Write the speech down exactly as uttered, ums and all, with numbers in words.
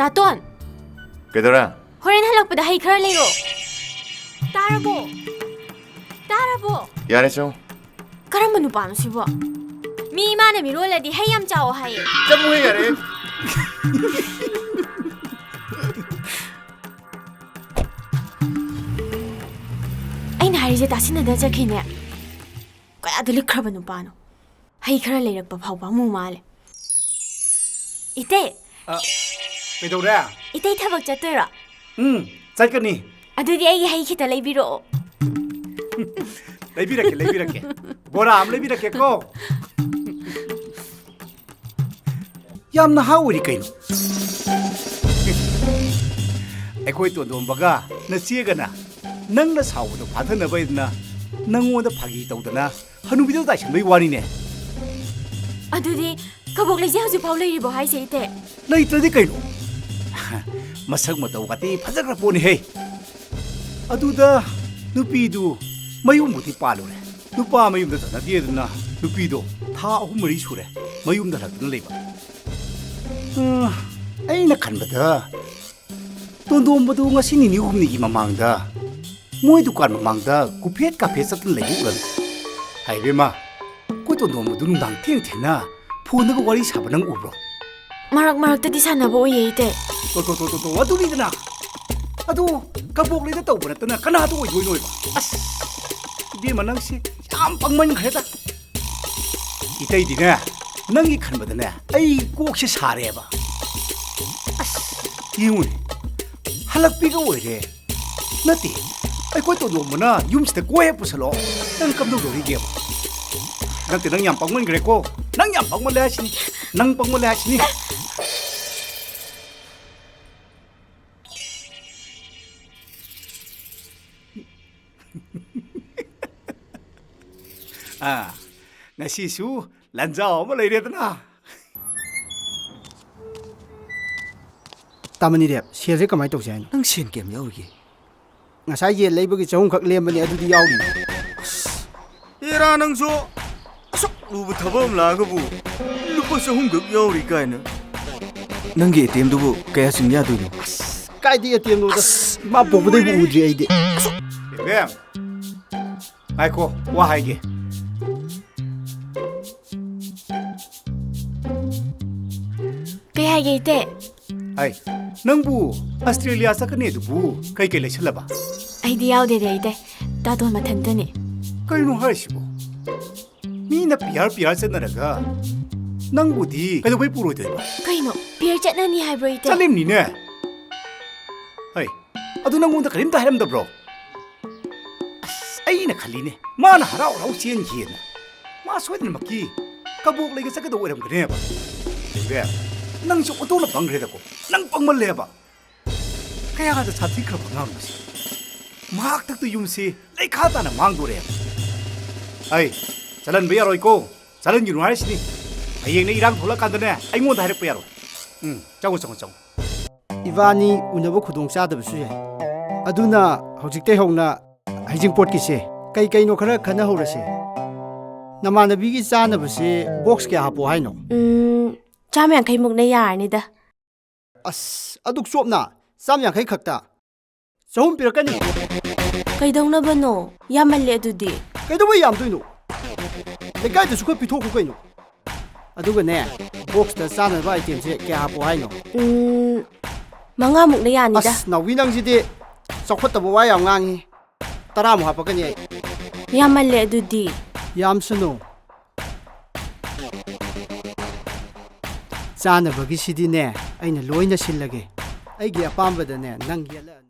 ꯇꯥꯇꯣꯟ! ꯀꯩꯗꯧꯔꯦ? ꯍꯣꯔꯦꯟ ꯍꯜꯂꯛꯄꯗ ꯍꯩ ꯈꯔ ꯂꯩꯔꯣ꯫ ꯇꯥꯔꯕꯣ? ꯇꯥꯔꯕꯣ? ꯌꯥꯔꯦ, ꯆꯪꯉꯣ꯫ ꯀꯔꯝꯕ ꯅꯨꯄꯥꯅꯣ ꯁꯤꯕꯣ? ꯃꯤ ꯏꯃꯥꯅ ꯃꯤꯔꯣꯜꯂꯗꯤ ꯍꯩ ꯌꯥꯝ ꯆꯥꯎꯑꯣ ꯍꯥꯏꯌꯦ꯫ ꯆꯪꯉꯨꯍꯦ, ꯌꯥꯔꯦ꯫ ꯑꯩꯅ ꯍꯥꯏꯔꯤꯁꯦ ꯇꯥꯁꯤꯟꯅꯗ ꯆꯠꯈꯤꯅꯦ꯫ ꯀꯌꯥꯗ ꯂꯤꯛꯈ꯭ꯔꯕ ꯅꯨꯄꯥꯅꯣ? ꯍꯩ ꯈꯔ ꯂꯩꯔꯛꯄ ꯐꯥꯎꯕ ꯑꯃꯨ ꯃꯥꯜꯂꯦ꯫ ꯏꯇꯩ! ꯑ, ꯀꯩꯗꯧꯔꯦ? ꯏꯇꯩ ꯊꯕꯛ ꯆꯠꯇꯣꯏꯔꯣ? ꯎꯝ, ꯆꯠꯀꯅꯤ꯫ ꯑꯗꯨꯗꯤ ꯑꯩꯒꯤ ꯍꯩ ꯈꯤꯇ ꯂꯩꯕꯤꯔꯛꯑꯣ꯫ ꯂꯩꯕꯤꯔꯛꯀꯦ, ꯂꯩꯕꯤꯔꯛꯀꯦ꯫ ꯕꯣꯔꯥ ꯑꯃ ꯂꯩꯕꯤꯔꯛꯀꯦꯀꯣ꯫ ꯌꯥꯝ ꯅꯍꯥ ꯑꯣꯏꯔꯤ ꯀꯩꯅꯣ꯫ ꯑꯩꯈꯣꯏ ꯇꯣꯟꯗꯣꯝꯕꯒ ꯅꯆꯦꯒꯅ ꯅꯪꯅ ꯁꯥꯎꯕꯗꯣ ꯐꯥꯊꯅꯕ ꯍꯥꯏꯗꯅ ꯅꯪꯉꯣꯟꯗ ꯐꯥꯒꯤ ꯇꯧꯗꯅ ꯍꯅꯨꯕꯤꯗ ꯇꯥꯏꯁꯟꯕꯩ ꯋꯥꯅꯤꯅꯦ꯫ ꯑꯗꯨꯗꯤ ꯀꯕꯣꯛ ꯂꯩꯁꯦ ꯍꯧꯖꯤꯛꯐꯥꯎ ꯂꯩꯔꯤꯕꯣ ꯍꯥꯏꯁꯦ, ꯏꯇꯩ? ꯂꯩꯇ꯭ꯔꯗꯤ ꯀꯩꯅꯣ? ꯃꯁꯛ ꯃꯇꯧ ꯀꯥꯇꯤ ꯐꯖꯈ꯭ꯔ ꯄꯣꯠꯅꯤꯍꯦ꯫ ꯑꯗꯨꯗ ꯅꯨꯄꯤꯗꯨ ꯃꯌꯨꯝꯕꯨꯗꯤ ꯄꯥꯜꯂꯨꯔꯦ꯫ ꯅꯨꯄꯥ ꯃꯌꯨꯝꯗ ꯆꯠꯅꯗꯦꯗꯅ ꯅꯨꯄꯤꯗꯣ ꯊꯥ ꯑꯍꯨꯝ ꯃꯔꯤ ꯁꯨꯔꯦ ꯃꯌꯨꯝꯗ ꯍꯜꯂꯛꯇꯅ ꯂꯩꯕ꯫ ꯎꯝ, ꯑꯩꯅ ꯈꯟꯕꯗ ꯇꯣꯟꯗꯣꯝꯕꯗꯨ ꯉꯁꯤ ꯅꯤꯅꯤ ꯍꯨꯝꯅꯤꯒꯤ ꯃꯃꯥꯡꯗ ꯃꯣꯏ ꯗꯨꯀꯥꯟ ꯃꯃꯥꯡꯗ ꯀꯨꯐꯦꯠ ꯀꯥꯐꯦꯠ ꯆꯠꯇꯅ ꯂꯩꯕ ꯎꯔꯝꯃꯤ꯫ ꯍꯥꯏ ꯏꯕꯦꯝꯃ, ꯑꯩꯈꯣꯏ ꯇꯣꯟꯗꯣꯝꯕꯗꯨ ꯅꯨꯡꯗꯥꯡ ꯊꯦꯡ ꯊꯦꯡꯅ ꯐꯣꯟꯗꯒ ꯋꯥꯔꯤ ꯁꯥꯕ ꯅꯪ ꯎꯕ꯭ꯔꯣ? ꯃꯔꯛ ꯃꯔꯛꯇꯗꯤ ꯁꯥꯟꯅꯕ ꯎꯏꯌꯦ, ꯏꯇꯩ꯫ ꯇꯣ, ꯇꯣ, ꯇꯣ, ꯇꯣ, ꯇꯣ, ꯑꯗꯨꯅꯤꯗꯅ꯫ ꯑꯗꯣ ꯀꯕꯣꯛꯂꯩꯗ ꯇꯧꯕ ꯅꯠꯇꯅ ꯀꯅꯥꯗ ꯑꯣꯏꯗꯣꯏꯅꯣꯕ? ꯑꯁ, ꯏꯕꯦꯝꯃ, ꯅꯪꯁꯦ ꯌꯥꯝ ꯄꯪꯃꯟꯈ꯭ꯔꯦꯗ꯫ ꯏꯇꯩꯗꯤꯅꯦ, ꯅꯪꯒꯤ ꯈꯟꯕꯗꯅꯦ, ꯑꯩ ꯀꯣꯛꯁꯦ ꯁꯥꯔꯦꯕ꯫ ꯑꯁ, ꯌꯦꯡꯉꯨꯅꯦ, ꯍꯜꯂꯛꯄꯤꯒ ꯑꯣꯏꯔꯦ꯫ ꯅꯠꯇꯦ, ꯑꯩꯈꯣꯏ ꯇꯣꯟꯗꯣꯝꯕꯅ ꯌꯨꯝꯁꯤꯗ ꯀꯣꯏ ꯍꯦꯛ ꯄꯨꯁꯜꯂꯣ꯫ ꯅꯪ ꯀꯝꯗꯧꯗꯧꯔꯤꯒꯦꯕ? ꯅꯠꯇꯦ, ꯅꯪ ꯌꯥꯝ ꯄꯪꯃꯟꯈ꯭ꯔꯦꯀꯣ꯫ ꯅꯪ ꯌꯥꯝ ꯄꯪꯃꯜꯂꯦ ꯍꯥꯏꯁꯤꯅꯤ꯫ ꯅꯪ ꯄꯪꯃꯜꯂꯦ ꯍꯥꯏꯁꯤꯅꯤ꯫ ꯑꯥ, ꯉꯁꯤꯁꯨ ꯂꯟꯖꯥꯎ ꯑꯃ ꯂꯩꯔꯦꯗꯅ꯫ ꯇꯥꯃꯅꯤ ꯔꯦꯞ, ꯁꯦꯜꯁꯦ ꯀꯃꯥꯏꯅ ꯇꯧꯁꯦ ꯍꯥꯏꯅꯣ? ꯅꯪ ꯁꯦꯟ ꯀꯌꯥꯝ ꯌꯥꯎꯔꯤꯒꯦ? ꯉꯁꯥꯏ ꯌꯦꯟ ꯂꯩꯕꯒꯤ ꯆꯍꯨꯝꯈꯛ ꯂꯦꯝꯕꯅꯦ, ꯑꯗꯨꯗꯤ ꯌꯥꯎꯔꯤ꯫ ꯑꯦꯔꯥ, ꯅꯪꯁꯨ ꯑꯁꯨꯛ ꯂꯨꯕ ꯊꯕꯛ ꯑꯃ ꯂꯥꯛꯑꯒꯕꯨ ꯂꯨꯄꯥ ꯆꯍꯨꯝꯈꯛ ꯌꯥꯎꯔꯤ ꯀꯥꯏꯅ꯫ ꯅꯪꯒꯤ ꯑꯦ ꯇꯤ ꯑꯦꯝꯗꯨꯕꯨ ꯀꯌꯥ ꯆꯤꯡ ꯌꯥꯗꯣꯏꯅꯣ? ꯑꯁ, ꯀꯥꯏꯗꯩ ꯑꯦ ꯇꯤ ꯑꯦꯝꯅꯣꯗ? ꯏꯃꯥ ꯄꯣꯛꯄꯗꯩꯕꯨ ꯎꯗ꯭ꯔꯤ ꯑꯩꯗꯤ꯫ ꯕꯦꯝ, ꯉꯥꯏꯈꯣ, ꯋꯥ ꯍꯥꯏꯒꯦ꯫ ꯀꯩ ꯍꯥꯏꯒꯦ, ꯏꯇꯩ? ꯑꯩ, ꯅꯪꯕꯨ ꯑꯁꯇ꯭ꯔꯦꯂꯤꯌꯥ ꯆꯠꯀꯅꯤ ꯑꯗꯨꯕꯨ ꯀꯩꯀꯩ ꯂꯩꯁꯜꯂꯕ? ꯑꯩꯗꯤ ꯌꯥꯎꯗꯦꯗ, ꯏꯇꯩ꯫ ꯇꯥꯇꯣꯟ ꯃꯊꯟꯇꯅꯤ꯫ ꯀꯩꯅꯣ ꯍꯥꯏꯁꯤꯕꯣ? ꯃꯤꯅ ꯄꯤꯌꯥꯔ ꯄꯤꯌꯥꯔ ꯆꯠꯅꯔꯒ ꯅꯪꯕꯨꯗꯤ ꯀꯩꯗꯧꯕꯩ ꯄꯨꯔꯣꯏꯗꯣꯏꯕ? ꯀꯩꯅꯣ? ꯄꯤꯌꯥꯔ ꯆꯠꯅꯅꯤ ꯍꯥꯏꯕ꯭ꯔꯣ, ꯏꯇꯩ? ꯆꯠꯂꯤꯝꯅꯤꯅꯦ꯫ ꯍꯩ, ꯑꯗꯨ ꯅꯪꯉꯣꯟꯗ ꯀꯔꯤꯝꯇ ꯍꯥꯏꯔꯝꯗꯕ꯭ꯔꯣ? ꯑꯁ, ꯑꯩꯅ ꯈꯜꯂꯤꯅꯦ, ꯃꯥꯅ ꯍꯔꯥꯎ ꯍꯔꯥꯎ ꯆꯦꯟꯈꯤꯑꯅ꯫ ꯃꯥ ꯁꯣꯏꯗꯅꯃꯛꯀꯤ ꯀꯕꯣꯛ ꯂꯩꯒ ꯆꯠꯀꯗꯧ ꯑꯣꯏꯔꯝꯒꯅꯦꯕ꯫ ꯕꯦꯝ, ꯅꯪꯁꯨ ꯑꯣꯟꯊꯣꯛꯅ ꯄꯪꯈ꯭ꯔꯦꯗꯀꯣ꯫ ꯅꯪ ꯄꯪꯃꯜꯂꯦꯕ꯫ ꯀꯌꯥꯗ ꯁꯥꯊꯤꯈ꯭ꯔꯕ ꯑꯉꯥꯡꯅꯣ ꯁꯤ? ꯃꯍꯥꯛꯇꯛꯇ ꯌꯨꯝꯁꯤ ꯂꯩꯈꯥ ꯇꯥꯅ ꯃꯥꯡꯗꯣꯔꯦꯕ꯫ ꯑꯩ ꯆꯠꯍꯟꯕ ꯌꯥꯔꯣꯏꯀꯣ꯫ ꯆꯠꯍꯟꯒꯅꯨ ꯍꯥꯏꯔꯤꯁꯤꯅꯤ꯫ ꯍꯌꯦꯡꯅꯦ ꯏꯔꯥꯡ ꯊꯣꯛꯂꯛꯀꯥꯟꯗꯅꯦ ꯑꯩꯉꯣꯟꯗ ꯍꯥꯏꯔꯛꯄ ꯌꯥꯔꯣꯏ꯫ ꯎꯝ, ꯆꯪꯉꯣ, ꯆꯪꯉꯣ, ꯆꯪꯉꯣ꯫ ꯏꯕꯥꯅꯤ ꯎꯅꯕ ꯈꯨꯗꯣꯡ ꯆꯥꯗꯕꯁꯨ ꯌꯥꯏ꯫ ꯑꯗꯨꯅ ꯍꯧꯖꯤꯛꯇꯩ ꯍꯧꯅ ꯍꯩꯖꯤꯡꯄꯣꯠꯀꯤꯁꯦ ꯀꯩ ꯀꯩꯅꯣ ꯈꯔ ꯈꯟꯅꯍꯧꯔꯁꯦ꯫ ꯅꯃꯥꯟꯅꯕꯤꯒꯤ ꯆꯥꯅꯕꯁꯦ ꯕꯣꯛꯁ ꯀꯌꯥ ꯍꯥꯞꯄꯣ ꯍꯥꯏꯅꯣ? ꯎꯝ, ꯆꯥꯝ ꯌꯥꯡꯈꯩ ꯃꯨꯛꯅ ꯌꯥꯔꯅꯤꯗ꯫ ꯑꯁ, ꯑꯗꯨꯛ ꯆꯣꯞꯅ? ꯆꯥꯝ ꯌꯥꯡꯈꯩ ꯈꯛꯇ? ꯆꯍꯨꯝ ꯄꯤꯔꯛꯀꯅꯤ꯫ ꯀꯩꯗꯧꯅꯕꯅꯣ? ꯌꯥꯝꯃꯜꯂꯦ ꯑꯗꯨꯗꯤ꯫ ꯀꯩꯗꯧꯕꯩ ꯌꯥꯝꯗꯣꯏꯅꯣ? ꯂꯩꯀꯥꯏꯗꯁꯨ ꯈꯔ ꯄꯤꯊꯣꯛꯈꯣ ꯀꯩꯅꯣ꯫ ꯑꯗꯨꯒꯅꯦ, ꯕꯣꯛꯁꯇ ꯆꯥꯅꯕ ꯑꯥꯏꯇꯦꯝꯁꯦ ꯀꯌꯥ ꯍꯥꯞꯄꯣ ꯍꯥꯏꯅꯣ? ꯎꯝ, ꯃꯉꯥꯃꯨꯛꯅ ꯌꯥꯅꯤꯗ꯫ ꯑꯁ, ꯅꯥꯎꯕꯤ ꯅꯪꯁꯤꯗꯤ ꯆꯥꯎꯈꯠꯇꯕ ꯋꯥ ꯌꯥꯝ ꯉꯥꯡꯉꯤ꯫ ꯇꯔꯥꯃꯨꯛ ꯍꯥꯞꯄꯛꯀꯅꯤ ꯑꯩ꯫ ꯌꯥꯝꯃꯜꯂꯦ ꯑꯗꯨꯗꯤ꯫ ꯌꯥꯝꯁꯅꯨ꯫ ꯆꯥꯅꯕꯒꯤꯁꯤꯗꯤꯅꯦ, ꯑꯩꯅ ꯂꯣꯏꯅ ꯁꯤꯜꯂꯒꯦ꯫ ꯑꯩꯒꯤ ꯑꯄꯥꯝꯕꯗꯅꯦ, ꯅꯪ ꯌꯦꯠꯂꯛꯑꯅꯨ꯫